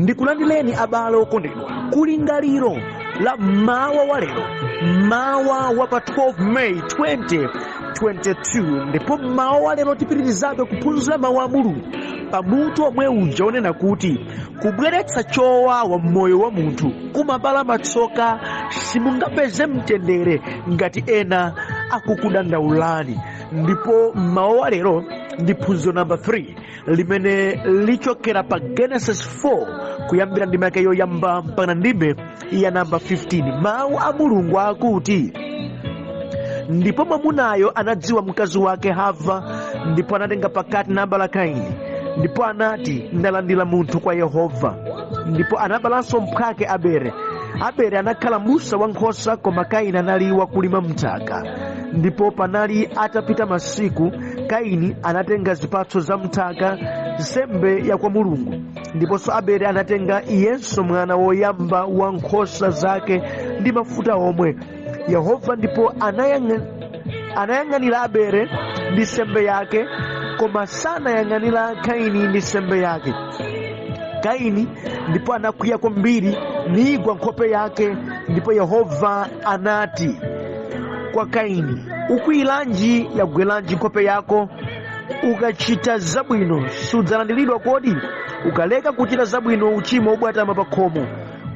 Ndikulandireni abale okondedwa kulingaliro la mawa wa lero, mawa wa pa 12 May 2022. Ndipo mawa wa lero tipitirizabe kuphunzira mawu a Mulungu pamutu omwe uja onena kuti kubweretsa chowawa m'moyo wa munthu kumabala matsoka, simungapeze mtendere ngati ena akukudandaulani. Ndipo mawa wa lero ndi phunziro namba 3 limene lichokera pa Genesis 4 kuyambira ndime yake yoyamba mpaka ndime ya namba 15. Mawu a Mulungu akuti, ndipo mwamunayo anadziwa mkazi wake Hava, ndipo anatenga pakati nabala Kaini, ndipo anati, ndalandira munthu kwa Yehova. Ndipo anabalanso mphwake Abele. Abele anakhala m'busa wa nkhosa, koma Kaini anali wakulima mnthaka. Ndipo panali atapita masiku, Kaini anatenga zipatso za mnthaka, nsembe ya kwa Mulungu. Ndiponso Abele anatenga iyenso mwana woyamba wa nkhosa zake ndi mafuta omwe. Yehova ndipo anayang'anira Abele ndi nsembe yake, koma sanayang'anira Kaini ndi nsembe yake. Kaini ndipo anakwiya kwambiri, nigwa nkhope yake. Ndipo Yehova anati kwa Kaini, ukwiyiranji, yagweranji nkhope yako? Ukachita zabwino sudzalandiridwa kodi? Ukaleka kuchita zabwino, uchimo ubwatama pa khomo.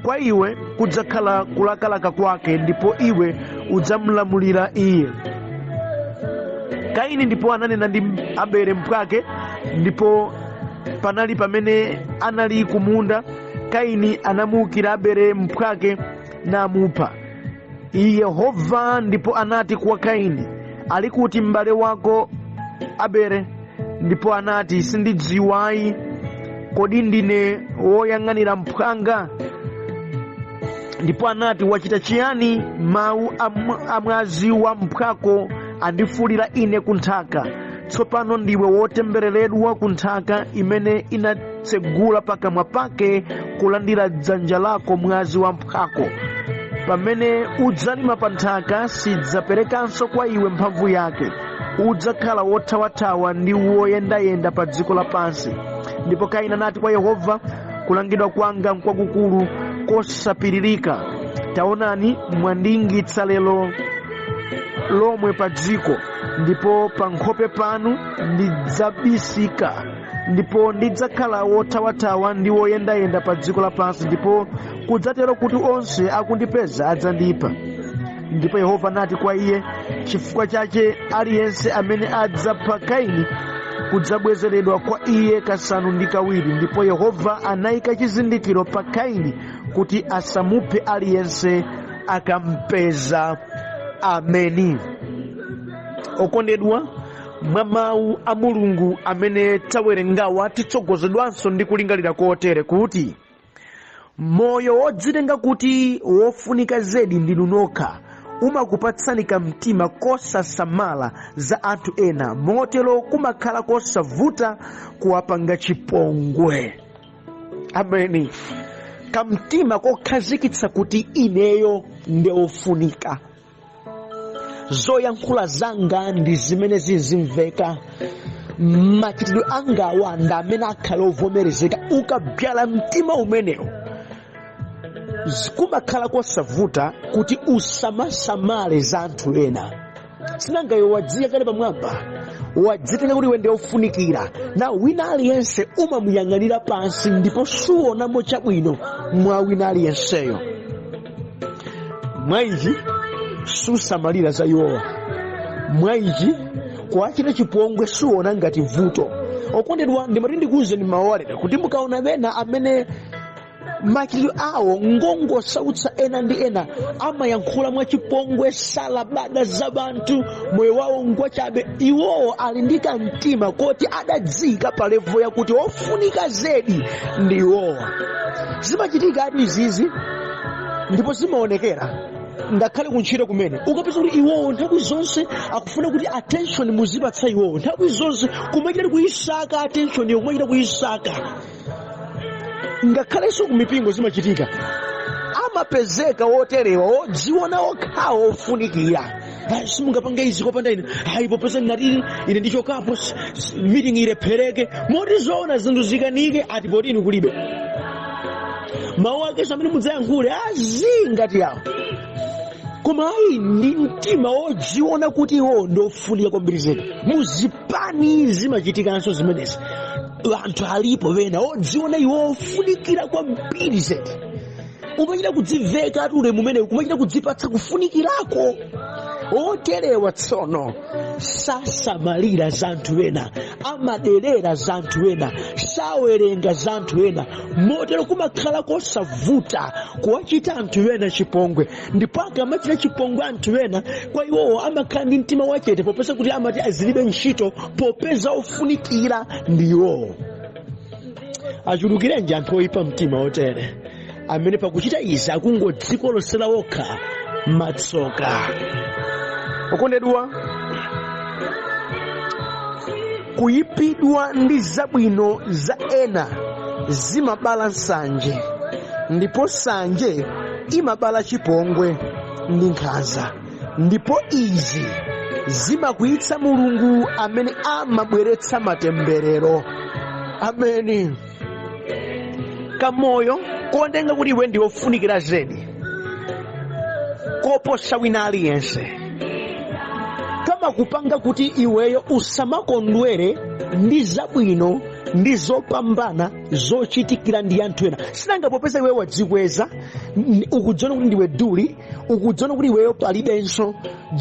Kwa iwe kudzakhala kulakalaka kwake, ndipo iwe udzamlamulira iye. Kaini ndipo ananena ndi Abele mphwake. Ndipo panali pamene anali kumunda, Kaini anamuukira Abele mphwake namupha. Yehova ndipo anati kwa Kaini, ali kuti m'bale wako Abele? Ndipo anati, sindidziwayi, kodi ndine woyang'anira mphwanga? Ndipo anati, wachita chiyani? Mawu a mwazi wa mphwako andifuulira ine kunthaka. Tsopano ndiwe wotembereredwa kunthaka, imene inatsegula pakamwa pake kulandira dzanja lako mwazi wa mphwako. Pamene udzalima pa nthaka, sidzaperekanso kwa iwe mphamvu yake. Udzakhala wothawathawa ndi woyendayenda pa dziko lapansi. Ndipo Kaini anati kwa Yehova, kulangidwa kwanga nkwakukulu kosapiririka. Taonani, mwandingitsa lero lomwe pa dziko, ndipo pa nkhope panu ndidzabisika, ndipo ndidzakhala wothawathawa ndi woyendayenda pa dziko lapansi, ndipo kudzatero kuti onse akundipeza adzandipha. Ndipo Yehova anati kwa iye, chifukwa chache aliyense amene adzapha Kaini kudzabwezeredwa kwa iye kasanu ndi kawiri. Ndipo Yehova anayika chizindikiro pa Kaini kuti asamuphe aliyense akampeza. Ameni. Okondedwa, mwa mawu a Mulungu amene tawerengawa titsogozedwanso ndi kulingalira kotere kuti moyo wodzitenga kuti wofunika zedi ndinu nokha umakupatsani kamtima kosasamala za anthu ena, motero kumakhala kosavuta kuwapanga chipongwe. Ameni. Kamtima kokhazikitsa kuti ineyo ndi ofunika, zoyankhula zanga ndi zimene zizimveka, machitidwe angawa ndi amene akhale ovomerezeka. Ukabyala mtima umenewo, kumakhala kosavuta kuti usamasamale za anthu ena. Sinanga iwe wadziyika kale pamwamba, wadzitenga kuti iwe ndi ofunikira, na wina aliyense umamuyang'anira pansi ndipo suonamo chabwino mwa wina aliyenseyo. Mwa ichi susamalira za iwowa, mwa ichi kuwachita chipongwe suona ngati vuto. Okondedwa, ndimati ndikuwuzeni mawu alero kuti mukaona ena amene machitidwe awo ngongosautsa ena ndi ena, amayankhula mwachipongwe, salabada za banthu, moyo wawo ngwachabe, iwowo ali ndi kamtima koti adadziyika pa level yakuti ofunika zedi ndi iwowa. Zimachitika atu izizi ndipo zimaonekera ngakhale kuntchito kumene. Ukapeza kuti iwowo nthawi zonse akufuna kuti attention muzipatsa iwowo, nthawi zonse kumachita kuyisaka attention iyo, kumachita kuyisaka. Ngakhalenso kumipingo zimachitika, amapezeka woterewa wodziona okhawo ofunikira. Ayi, simungapange izi kopanda ine. Ayi, popeza ndinati ine ndichokapo, meeting ilephereke, moti zoona zinthu zikanike, ati poti inu kulibe. akenso amene mudzayankhule azingati yawo. Koma ayi, ndi mtima wodziona kuti iwo ndofunika kwambiri zedi. Muzipani zimachitikanso zimenezi. Anthu alipo wena odziona iwo ofunikira kwambiri zedi, umachita kudziveka ulemu umenewu, kumachita kudzipatsa kufunikirako. Oterewa tsono sasamalira za anthu ena, amaderera za anthu ena, sawerenga za anthu ena. Motero kumakhala kosavuta kuwachita anthu ena chipongwe, ndipo akamachita chipongwe anthu ena, kwa iwowo amakhala ndi mtima wachete, popeza kuti amati azilibe ntchito, popeza ofunikira ndi iwowo. Achulukirenji anthu oyipa mtima otere, amene pakuchita izi akungodzikolosera okha matsoka. Okondedwa, kuyipidwa ndi zabwino za ena zimabala nsanje, ndipo nsanje imabala chipongwe ndi nkhanza, ndipo izi zimakwiyitsa Mulungu amene amabweretsa matemberero. Ameni. Kamoyo kondenga kuti iwe ndi wofunikira zedi koposa wina aliyense kamakupanga kuti iweyo usamakondwere ndi zabwino ndi zopambana zochitikira ndi anthu ena. Sinanga popeza iweyo wadzikweza, ukudziona kuti ndiwe duli, ukudziona kuti iweyo palibenso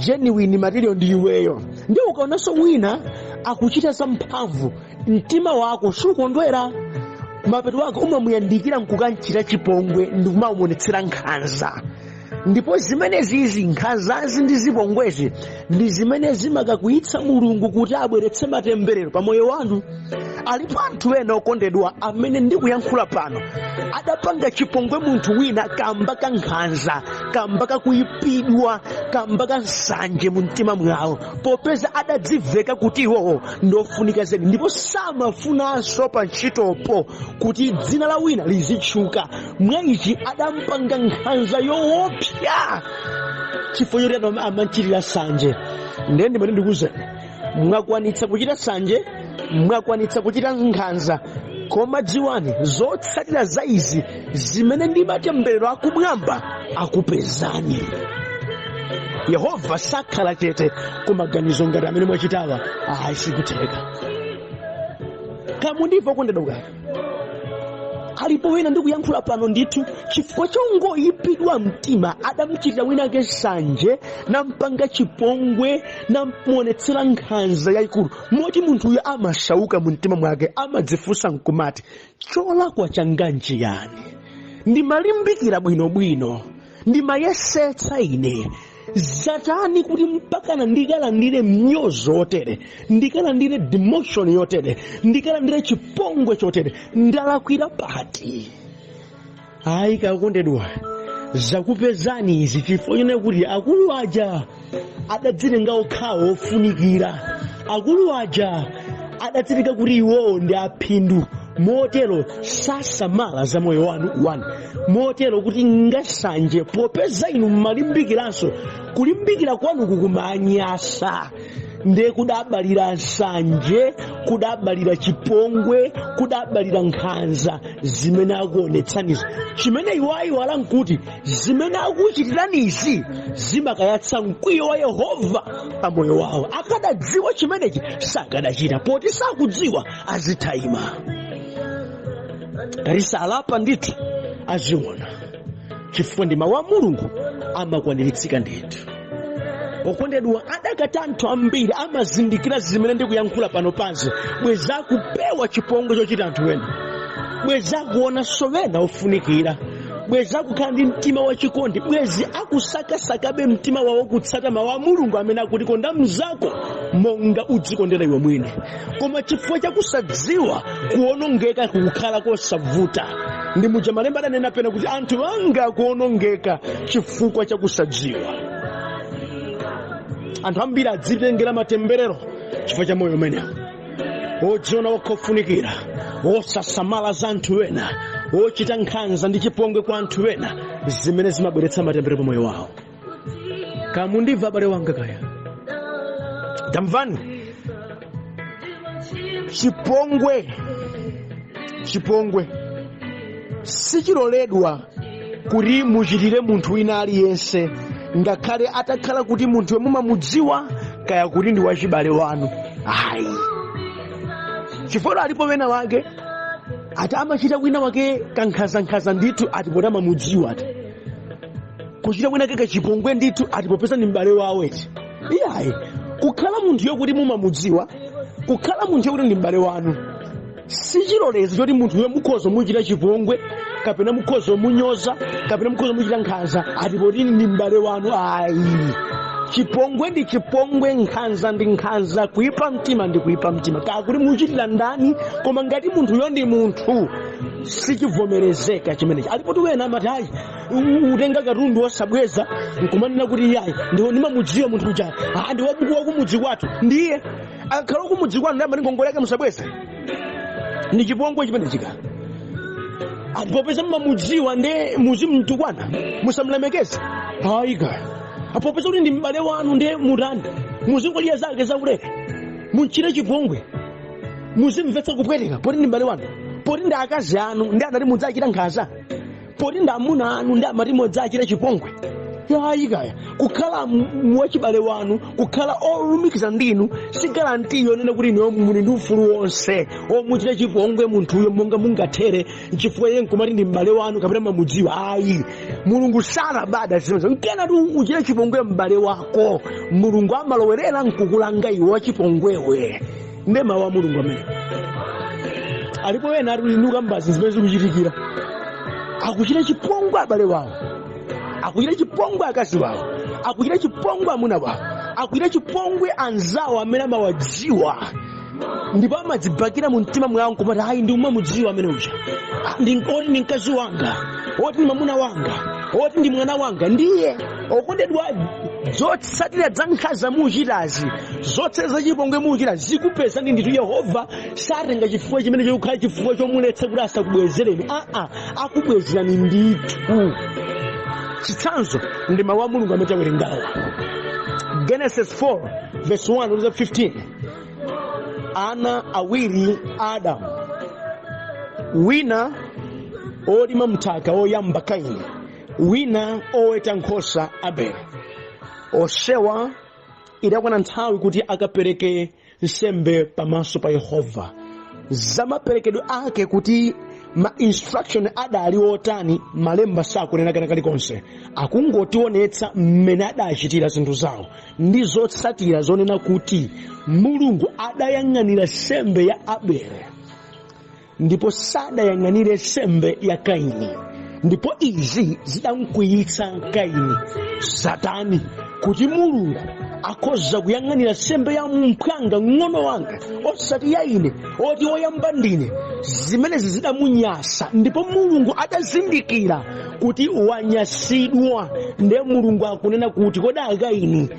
genuine material ndi iweyo, ndiye ukaonanso wina akuchita zamphamvu, mtima wako sukondwera. Mapeto wako umamuyandikira nkukamchita chipongwe ndi kumamuonetsera nkhanza. Ndipo zimenezizi, nkhanzazi ndi zipongwezi, ndi zimene zimakakwiyitsa Mulungu kuti abweretse matemberero pa moyo wanu. Alipo anthu ena, okondedwa, amene ndikuyankhula pano adapanga chipongwe munthu wina kamba ka nkhanza, kamba kakuyipidwa, kamba ka nsanje mu mtima mwawo, popeza adadziveka kuti iwowo ndofunika zedi, ndipo samafunanso pa ntchitopo kuti dzina la wina lizitchuka. Mwa ichi adampanga nkhanza yoopsa chifukwa choti amachitira sanje. Ndiye ndimati ndikuwuzeni, mwakwanitsa kuchita sanje, mwakwanitsa kuchita nkhanza, koma dziwani zotsatira za izi zimene ndi matemberero akumwamba akupezani. Yehova sakhala chete ku maganizo ngati amene mwachitawa. Ayi, sikutheka. Kamundimva, okondedwa kaya? Alipo wina ndikuyankhula pano ndithu, chifukwa chongoyipidwa mtima adamuchitira wina ake sanje, nampanga chipongwe, namuonetsera nkhanza yayikulu, moti munthuyo amasauka mu mtima mwake, amadzifunsa nkumati, cholakwa changa nchiyani? Ndimalimbikira bwinobwino, ndimayesetsa ine, zatani kuti mpakana ndikalandire mnyozo wotere, ndikalandire demotion yotere, ndikalandire chipongwe chotere? Ndalakwira pati? Ayi kakondedwa, zakupezani izi chifukwa chonena kuti akulu aja adadzitenga okhawo ofunikira, akulu aja adadzitenga kuti iwowo ndi aphindu, motero sasamala za moyo wanu 1, motero kuti ngasanje, popeza inu mmalimbikiranso, kulimbikira kwanu kukumanyasa, ndiye kudabalira nsanje, kudabalira chipongwe, kudabalira nkhanza zimene akuonetsanizo. Chimene iwo ayiwala nkuti zimene akuchitiranizi zimakayatsa mkwiyo wa Yehova pa moyo wawo. Akadadziwa chimenechi sakadachita. Poti sakudziwa, azithaima. Ngati salapa ndithu aziona, chifukwa ndi mawu a Mulungu amakwaniritsika ndithu. Okondedwa, adakati anthu ambiri amazindikira zimene ndikuyankhula pano pansi, bweza kupewa chipongwe chochita anthu ena, bweza kuonanso wena ofunikira, bweza kukhala ndi mtima wachikondi, bwezi akusakasakabe mtima wawo kutsata mawu a Mulungu amene akuti konda mnzako monga udzikondera iwe mwini. Koma chifukwa chakusadziwa, kuonongeka kukhala kosavuta. Ndi muja malemba adanena pena kuti anthu anga akuonongeka chifukwa chakusadziwa. Anthu ambiri adzitengera matemberero chifukwa cha moyo umenewu wodziona wokhofunikira, wosasamala za anthu ena, wochita nkhanza ndi chipongwe kwa anthu ena, zimene zimabweretsa matemberero pa moyo wawo. Kamundimva, abale wanga kaya? Tamvani, chipongwe, chipongwe sichiloledwa Kuti muchitire munthu wina aliyense, ngakhale atakhala kuti munthu mumamudziwa, kaya kuti ndi wachibale wanu, ayi. Chifukwa alipo wena wake ati amachita wina wake kankhazankhaza ndithu, ati poti amamudziwa, ati kuchita wina kake chipongwe ndithu, ati popeza ndi m'bale wawo eti. Iyayi, kukhala munthu yokuti mumamudziwa, kukhala munthu yokuti ndi m'bale wanu, si chilolezo choti munthuyo mukhoza muchita chipongwe, kapena mukhoza munyoza, kapena mukhoza muchita nkhanza, ati poti ndi m'bale wanu, ayi. Chipongwe ndi chipongwe, nkhanza ndi nkhanza, kuipa mtima ndi kuipa mtima, kakuti muchitira ndani, koma ngati munthuyo ndi munthu, sichivomerezeka chimenechi. Alipo wena amati ayi, utenga katundu osabweza, nkumanena kuti iyayi, ndimamudziwa munthu uja, ah, ndi wabuku wakumudzi kwathu. Ndiye akakhala wakumudzi kwanu, ndi amati ngongole yake musabweze? Ndi chipongwe chimenechika. Ati popeza mmamudziwa nde muzimtukwana, musamlemekeze? Ayi kaya. Popeza kuti ndi m'bale wanu nde mutani? Muzingolya zake zaulere, muchite chipongwe, muzimvetsa kupweteka poti ndi m'bale wanu? Poti ndi akazi anu ndi anati mudzachita nkhanza? Poti ndi amuna anu ndi amati mudzachita chipongwe? Ayi kaya. Kukhala wachibale wanu, kukhala olumikiza ndinu, si guarantee yonena kuti inuyo muli ndi ufulu wonse omuchita chipongwe munthuyo monga mungathere, chifukwa iye nkumati ndi m'bale wanu kapena mamudziwa. Ayi, Mulungu salabada zimenezo. Nkenatu uchite chipongwe m'bale wako, Mulungu amalowerera nkukulanga iwe wachipongwewe. Nde mawu a Mulungu amene alipo. Ena ali inuka mbazi zimene zikuchitikira, akuchita chipongwe abale wawo, akuchita chipongwe akazi wawo, akuchita chipongwe amuna wawo, akuchita chipongwe anzawo amene amawadziwa, ndipo amadzibakira mu mtima mwawo nkumati, "Ayi, ndi umamudziwa amene uja. Ah, oti ndi mkazi wanga, oti ndi mwamuna wanga, oti ndi mwana wanga." Ndiye okondedwa, zotsatira za nkhanza muchitazi, zotsatira za chipongwe muchita, zikupezani ndithu. Yehova satenga chifukwa chimene chikukhala chifukwa chomuletsa kuti asakubwezereni. Aa, akubwezerani ndithu. Chitsanzo ndi mawu a Mulungu amene tawerengawa, Genesis 4 verse 1 to 15. Ana awiri a Adamu, wina olima mthaka, woyamba Kaini, wina oweta nkhosa, Abele. Onsewa idakwana nthawi kuti akapereke nsembe pamaso pa Yehova. Zamaperekedwe ake, kuti ma instruction adali otani, malemba sakunena kena kalikonse. Akungotionetsa mmene adachitira zinthu zawo ndi zotsatira zonena kuti Mulungu adayang'anira sembe ya Abele ndipo sadayang'anire sembe ya Kaini, ndipo izi zidamkwiyitsa Kaini. Satani kuti Mulungu akhoza kuyang'anira sembe ya mphwanga, ng'ono wanga, osati ya ine oti woyamba ndine? Zimenezi zidamunyasa, ndipo Mulungu adazindikira kuti wanyasidwa. Ndiye Mulungu akunena kuti, "Kodi Akaini,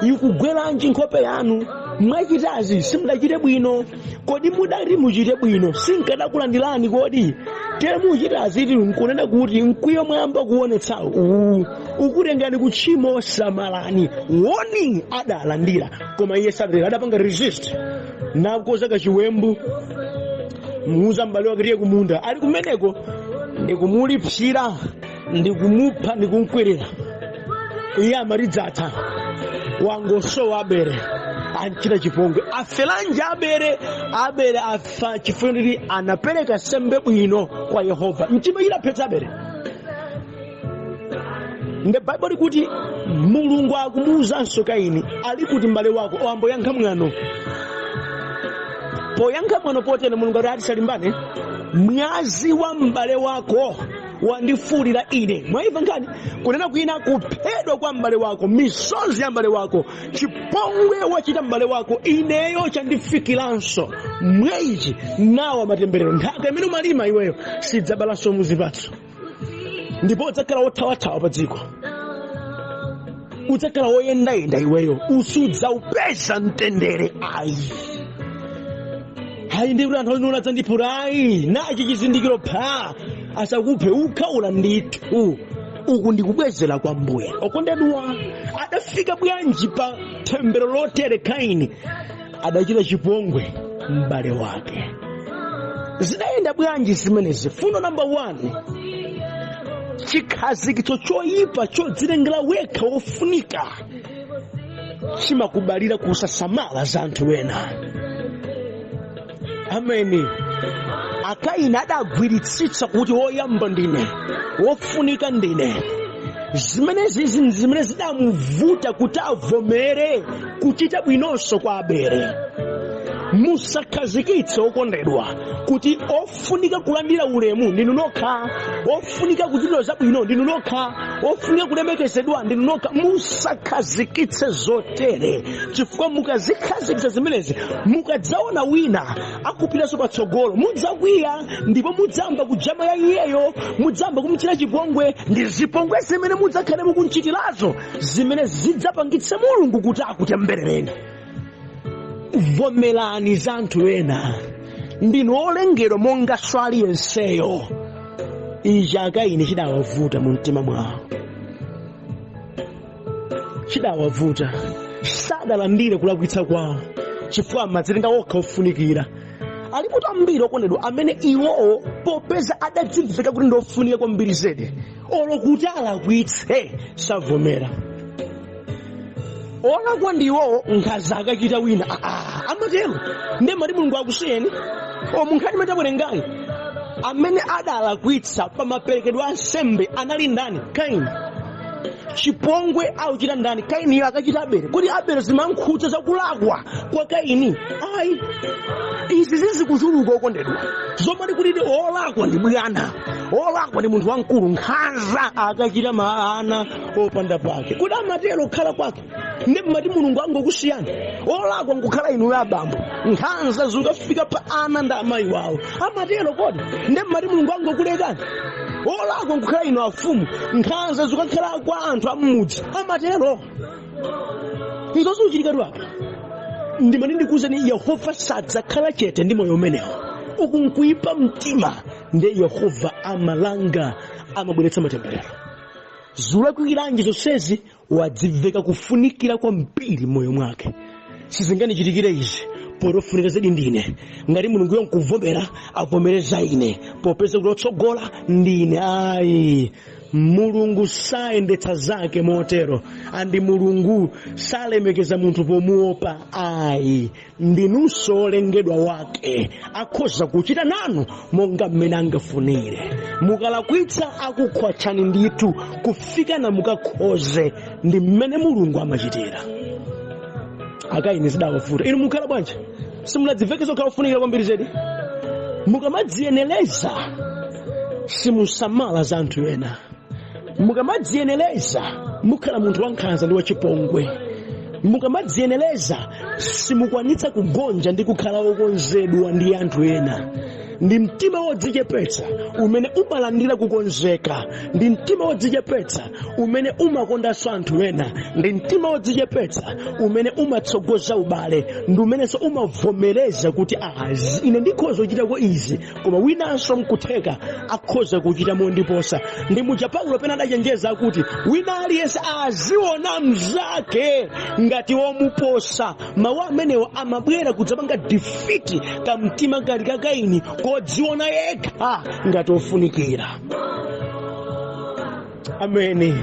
ikugweranji nkhope yanu? Mwachitazi simudachite bwino. Kodi mudati muchite bwino, sinkadakulandirani? Kodi tere muchitazi tili nkunena kuti mkwiyo mwayamba kuonetsawo uwu ukutengani kutchimo. Samalani." Warning adalandira, koma iye sadatero, adapanga resist, nakoza kachiwembu, muuza m'bale wake, "Tiye kumunda." Ali kumeneko ndikumulipsira, ndikumupha, ndikumkwerera. Iye amatidzatha wangosowa Abele anchita chipongwe. Aferanji Abele? Abele afa chifukwa kuti anapereka sembe bwino kwa Yehova. Mchima chidaphetsa Abele. Nde Baibulo likuti Mulungu akumuwuzanso Kaini, "Ali kuti m'bale wako?" Wamboyankha mwano. Poyankha mwano potero, Mulungu ati, "Atisalimbane, mwazi wa m'bale wako wandifuulira ine." Mwayimva nkhani? Kunena kwina, kuphedwa kwa m'bale wako, misozi ya m'bale wako, chipongwe wachita m'bale wako, ineyo chandifikiranso. Mwaichi nawa matemberero: nthaka imene umalima iweyo sidzabalanso muzipatso, ndipo udzakhala wothawathawa pa dziko, udzakhala woyendayenda iweyo, usudzaupeza mtendere ayi. Ayi, ndi kuti anthu azinoona adzandiphula. Ayi, nachi chizindikiro, pha, asakuphe, ukhaula ndithu. Uku ndikubwezera kwa Mbuye. Okondedwa, adafika bwanji pa thembero lotere Kaini? Adachita chipongwe m'bale wake. Zidayenda bwanji zimenezi? Fundo namba 1, Chikhazikitso choyipa chodzitengera wekha wofunika chimakubalira kusasamala za anthu ena. Ameni. Akaini adagwiritsitsa kuti woyamba ndine, wofunika ndine. Zimenezi zimene zidamuvuta kuti avomere kuchita bwinonso kwa Abele. Musakhazikitse, okondedwa, kuti ofunika kulandira ulemu ndinu nokha, ofunika kuchitidwa zabwino ndinu nokha, ofunika kulemekezedwa ndinu nokha. Musakhazikitse zotere, chifukwa mukazikhazikitsa zimenezi, mukadzaona wina akupitanso patsogolo mudzakwiya, ndipo mudzamba kujama ya iyeyo, mudzamba kumuchita chipongwe, ndi zipongwe zimene mudzakhale mukumchitirazo zimene zidzapangitse Mulungu kuti akutemberereni. Vomerani za anthu ena, ndinu olengedwa monga aliyenseyo. Ichi Akaini chidawavuta mu mtima mwawo, chidawavuta. Sadalandire kulakwitsa kwawo chifukwa amadzitenga okha ofunikira. Alipo ambiri, okondedwa, amene iwowo popeza adadzimveka kuti ndiofunika kwambiri zedi, olo kuti alakwitse savomera. Olakwa ndi iwowo, nkhanza akachita wina. Amatero ndiye mati Mulungu akusiyeni. O, munkhani matawerengayi, amene adalakwitsa pa maperekedwe a nsembe anali ndani? Kaini. Chipongwe auchita ndani? Kainiyo akachita Abele. Kodi Abele zimankhudza zakulakwa kwa Kaini? Ayi. Izi zizikuchuluka, okondedwa, zomati kuti olakwa ndi bwana, olakwa ndi munthu wamkulu, nkhanza akachita ana opanda pake. Kodi amatero kukhala kwake? Ndi mmati Mulungu angokusiyani? Olakwa nkukhala inuyo abambo, nkhanza zikafika pa ana ndi amayi wawo. Amatero kodi? Ndi mmati Mulungu angokulekani? Olakwa nkukhala inu afumu, nkhanza zikakhala kwa anthu am'mudzi. Amatero? Izo zikuchitikatu apa. Ndimati ndikuwuzeni, Yehova sadzakhala chete ndi moyo umenewo. Uku nkuipa mtima. Ndiye Yehova amalanga, amabweretsa matemberero. Zolakwikiranji zonsezi? Wadzimveka kufunikira kwambiri m'moyo mwake. Sizingandichitikire izi potofunika zedi ndine. Ngati Mulunguyo nkuvomera, avomereza ine, popeza kuti otsogola ndine. Ayi, Mulungu sayendetsa zake motero, andi Mulungu salemekeza munthu pomuopa. Ayi, ndinunso olengedwa wake, akhoza kuchita nanu monga mmene angafunire. Mukalakwitsa akukhwatchani ndithu kufikana mukakhoze. Ndi mmene Mulungu amachitira. Akaini zidawavuta. Inu mukhala bwanji? Simunadzimveke zokhala ofunikira kwambiri zedi? Mukamadziyenereza simusamala za anthu ena. Mukamadziyenereza mukhala munthu wankhanza ndi wachipongwe. Mukamadziyenereza simukwanitsa kugonja ndi kukhala wokonzedwa ndi anthu ena. Ndi mtima wodzichepetsa umene umalandira kukonzeka, ndi mtima wodzichepetsa umene umakondanso anthu ena, ndi mtima wodzichepetsa umene umatsogoza ubale, ndi umenenso umavomereza kuti ine ndikhoza kuchitako izi, koma winanso mkutheka akhoza kuchita mondiposa. Ndi muja Paulo pena adachenjeza akuti wina aliyense aziona mzake ngati womuposa. Mawu amenewo amabwera kudzapanga defeat kamtima ngati ka Kaini kodziona yekha ngati ofunikira. Ameni.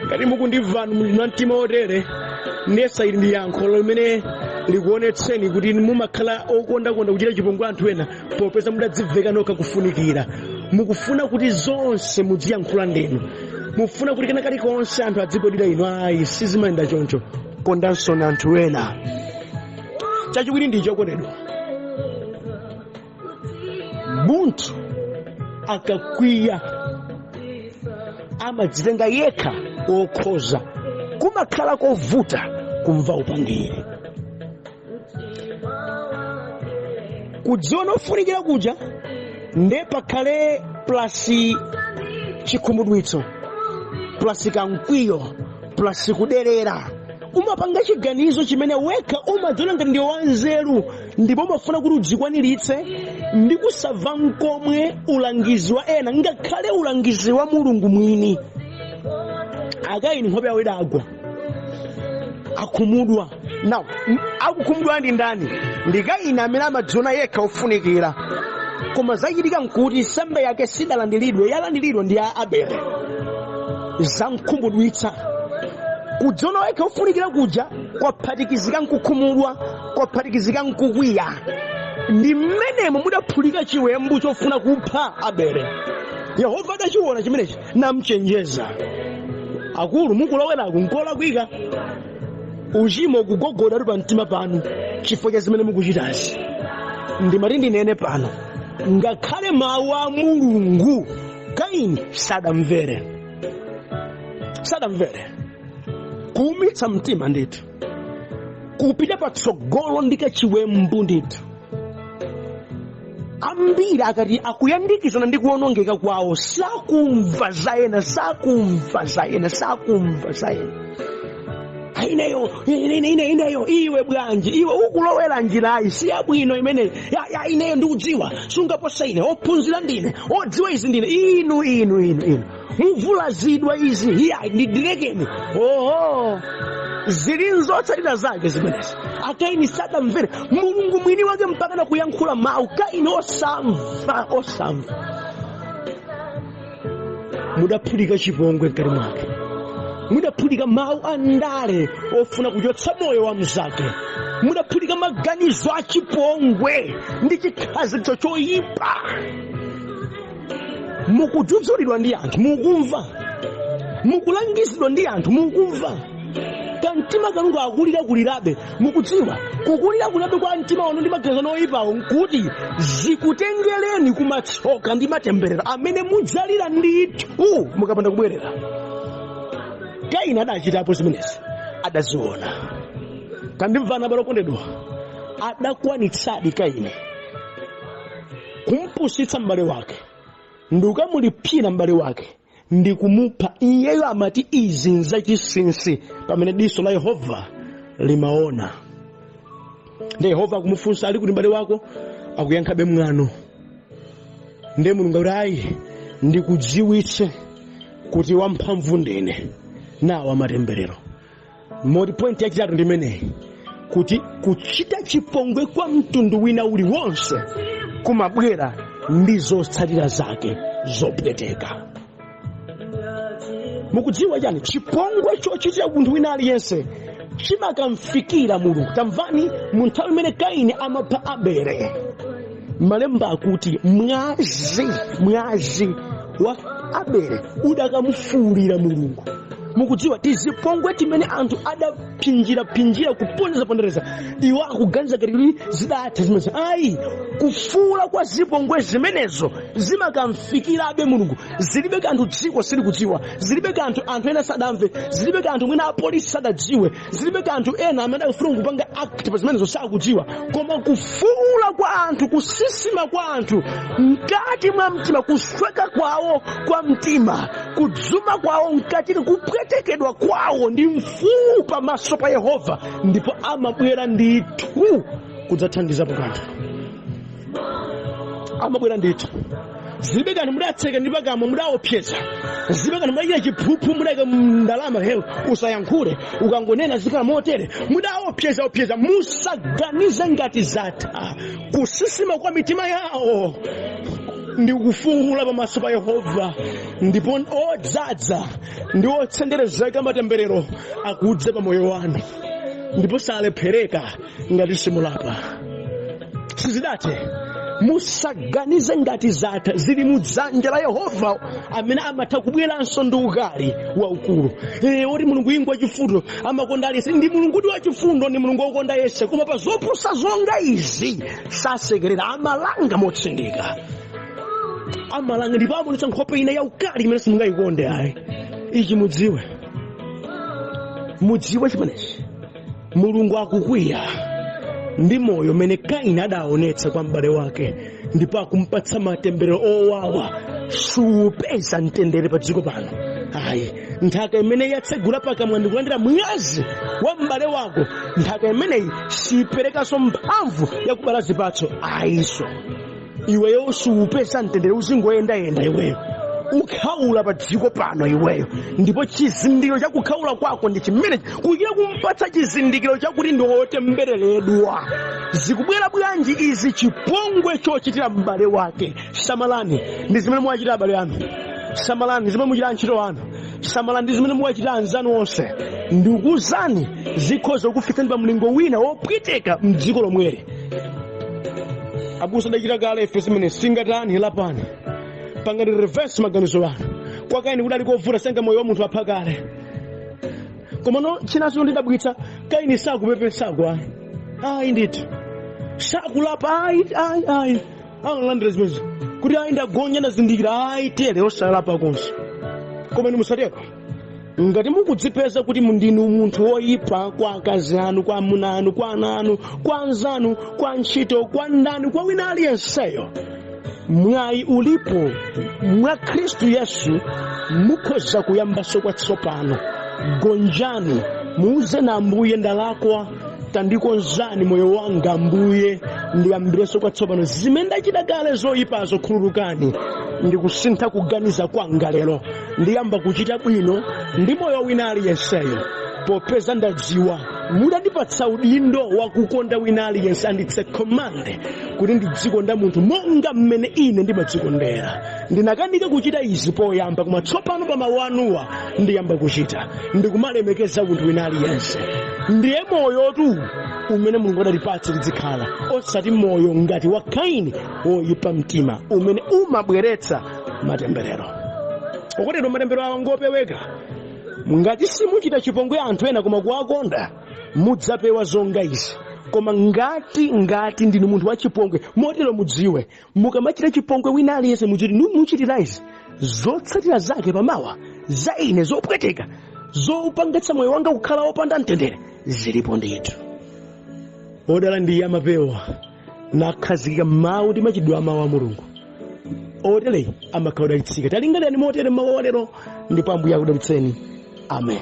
Ngati mukundimvani muli na mtima otere, ndiyesa ili ndi yankho limene likuonetseni kuti mumakhala okondakonda kuchita chipongwe anthu ena popeza mudadzimveka nokha kufunikira. Mukufuna kuti zonse mudziyankhula ndinu, mufuna kuti kena kalikonse anthu adzigwadira inu. Ayi, sizimayenda choncho. Kondanso na anthu ena. Chachiwiri ndi chokondedwa, munthu akakwiya amadzitenga yekha wokhoza, kumakhala kovuta kumva upangiri. Kudziona ofunikira kuja nde pakhale plus chikhumudwitso plus kamkwiyo plus kuderera. Umapanga chiganizo chimene wekha umadziona ngati ndiwe wanzeru, ndipo umafuna kuti udzikwaniritse ndi kusamva nkomwe ulangizi wa ena, ngakhale ulangizi wa Mulungu mwini. Akaini nkhope yawo idagwa, akhumudwa. Now, akukhumudwa ndi ndani? Ndi Kaini amene amadziona yekha ofunikira. Koma zachitika nkuti nsembe yake sidalandiridwe, yalandiridwa ndi ya Abele. Zamkhumudwitsa. Kudziona wekha ufunikira kuja kwaphatikizika nkukhumudwa, kwaphatikizika nkukwiya. Ndi mmenemo mudaphulika chiwembu chofuna kupha Abele. Yehova adachiona chimenechi namchenjeza. Akulu, mukuloweraku nkolakwika. Uchimo kugogoda pa mtima panu chifukwa cha zimene mukuchitazi. Ndimati ndinene pano, ngakhale mawu a Mulungu Kaini sadamvere, sadamvere. Kuumitsa mtima ndithu, kupita patsogolo ndi kachiwembu ndithu. Ambiri akati akuyandikizana ndi kuwonongeka kwawo, sakumva za ena, sakumva za ena, sakumva za ena. Ineyo, ine, ine, ineyo. Iwe bwanji? Iwe ukulowera njirayi si yabwino imene ya ineyo ndikudziwa, sungaposa ine, ophunzira ndine, odziwa izi ndine. Inu, inu, inu, inu muvulazidwa izi. Iya, ndilekeni. Oho, zili nzotsatira zake zimenezi. Akaini sadamvere Mulungu mwini wake mpaka na kuyankhula mawu, Kaini osamva, osamva. Mudaphulika chipongwe mkati mwake, mudaphulika mawu a ndale ofuna kuchotsa moyo wa mzake, mudaphulika maganizo a chipongwe ndi chikhazikitso choyipa. Mukudzudzulidwa ndi anthu, mukumva. Mukulangizidwa ndi anthu, mukumva. Kamtima kanu kakulirakulirabe. Mukudziwa kukulirakulirabe kwa mtima wanu ndi maganizo oyipawo nkuti zikutengereni kumatsoka ndi matemberero amene mudzalira ndithu mukapanda kubwerera. Kaini adachitapo zimenezi, adaziona. Tandimvani abale okondedwa, adakwanitsadi Kaini kumpusitsa m'bale wake ndi kukamulipsira m'bale wake ndi kumupha iyeyo. Amati izi nzachinsinsi, pamene diso la Yehova limaona. Ndi Yehova akumufunsa, ali kuti m'bale wako? Akuyankhabe mwano. Ndiye Mulungu akuti, ayi, ndikudziwitse kuti wamphamvu ndine, nawa matemberero. Moti point yachitatu ndi imeneyi, kuti kuchita chipongwe kwa mtundu wina uliwonse kumabwera ndi zotsatira zake zopweteka. Mukudziwa chani? Chipongwe chochitira munthu wina aliyense chimakamfikira Mulungu. Tamvani, mu nthawi imene Kaini amapha Abele, malemba akuti mwazi wa Abele udakamufuulira Mulungu. Mukudziwa tizipongwe timene anthu adaphinjiraphinjira, kuponderezapondereza, iwo akuganiza ngati kuti zidatha zimenezo. Ayi, kufuula kwa zipongwe zimenezo zimakamfikirabe Mulungu. Zilibe kanthu dziko silikudziwa, zilibe kanthu anthu ena sadamve, zilibe kanthu mwina apolisi sadadziwe, zilibe kanthu ena amene akufuna kupanga act pa zimenezo sakudziwa, koma kufuula kwa anthu, kusisima kwa anthu mkati mwa mtima, kusweka kwawo kwa mtima, kudzuma kwawo mkati, kupwetekedwa kwawo ndi mfuwu pamaso pa Yehova, ndipo amabwera ndithu kudzathandizapo kanthu. Amabwera ndithu. Zilibe kanthu mudatseka ndi pakamwa, mudaopseza, zilibe kanthu mudachita chiphuphu, mudayika ndalama, hewe usayankhule, ukangonena zikhala motere, mudaopseza opseza, musaganize ngati zatha. Kusisima kwa mitima yawo ndi kufuwula pamaso pa Yehova, ndipo odzaza ndi otsenderezeka matemberero akudza pa moyo wanu, ndipo salephereka ngati simulapa. Sizidathe. Musaganize ngati zatha. Zili mudzanja la Yehova amene amatha kubweranso ndi ukali waukulu. Oti Mulungu ingwa wachifundo, amakonda aliyense. Ndi Mulungu ndi wachifundo, ndi Mulungu wokonda yense, koma pa zopusa zonga izi sasekerera. Amalanga motsindika, amalanga ndipo amaonetsa nkhope ina yaukali imene simungayikonde ayi. Ichi mudziwe, mudziwe chimenechi: Mulungu akukwiya ndi moyo umene Kaini adaonetsa kwa m'bale wake, ndipo akumpatsa matemberero owawa. Suupeza mtendere pa dziko pano ayi. Nthaka imene yatsegula pakamwa ndikulandira mwazi wa m'bale wako, nthaka imeneyi siperekanso mphamvu yakubala zipatso ayiso. Iweyo suupeza mtendere, uzingoyendayenda iweyo. Ukhaula pa dziko pano iweyo, ndipo chizindikiro cha kukhaula kwako ndi chimene kuyikira kumpatsa chizindikiro chakuti ndi wotembereredwa. Zikubwera bwanji izi? Chipongwe chochitira m'bale wake. Samalani ndi zimene muwachitira abale anu, samalani ndi zimene muchitira antchito anu, samalani ndi zimene muwachitira anzanu onse. Ndikuwuzani, zikhoza kufikitsani pa mlingo wina wopweteka mdziko lomweli. Abusa, adachita kale ife zimene singatani. Lapani, pangani reverse maganizo anu. Kwa Kaini kudali kovuta, senga moyo wa munthu apha kale. Komano chinanso ndidabwitsa, Kaini sakupepesako, ayi, ayi ndithu, sakulapa, ayi, ayi, ayi. Analandira zimenezo kuti ayi, ndagonya, ndazindikira, ayi, tere osalapa konse. Koma inu musatero. Ngati mukudzipeza kuti ndinu munthu woyipa kwa akazi anu, kwa amuna anu, kwa ana anu, kwa anzanu, kwa ntchito, kwa ndani, kwa wina aliyenseyo, mwayi ulipo mwa Khristu Yesu, mukhoza kuyambanso kwatsopano. Gonjani, muuze na Ambuye, "Ndalakwa, tandikonzani moyo wanga Ambuye, ndiyambirenso kwatsopano. Zimene ndachita kale zoyipazo khululukani. Ndikusintha kuganiza kwanga lero, ndiyamba kuchita bwino ndi moyo wina aliyenseyo, popeza ndadziwa mudandipatsa udindo wakukonda wina aliyense, and it's a command kuti ndidzikonda munthu monga mmene ine ndimadzikondera. Ndinakanika kuchita izi poyamba, koma tsopano pa mawu anuwa ndiyamba kuchita, ndikumalemekeza munthu wina aliyense." Ndiye moyotu umene Mulungu adatipatsa tidzikhala, osati moyo ngati wa Kaini woyipa mtima umene umabweretsa matemberero. Okondedwa, matemberero awa ngopeweka. Ngati simuchita chipongwe anthu ena koma kuwakonda, mudzapewa zonga izi. Koma ngati ndinu munthu wachipongwe motero, mudziwe mukamachita chipongwe wina aliyense, muchiti muchitira izi, zotsatira zake pamawa za ine zopweteka, zopangitsa moyo wanga kukhala wopanda mtendere, zilipo ndithu. Odala ndi amapewa nakhazikika mawu ndi machitidwe a mawu a Mulungu. Otere amakhala odalitsika. Talingalirani motere mawu alero, ndipo Ambuye akudalitseni. Amen.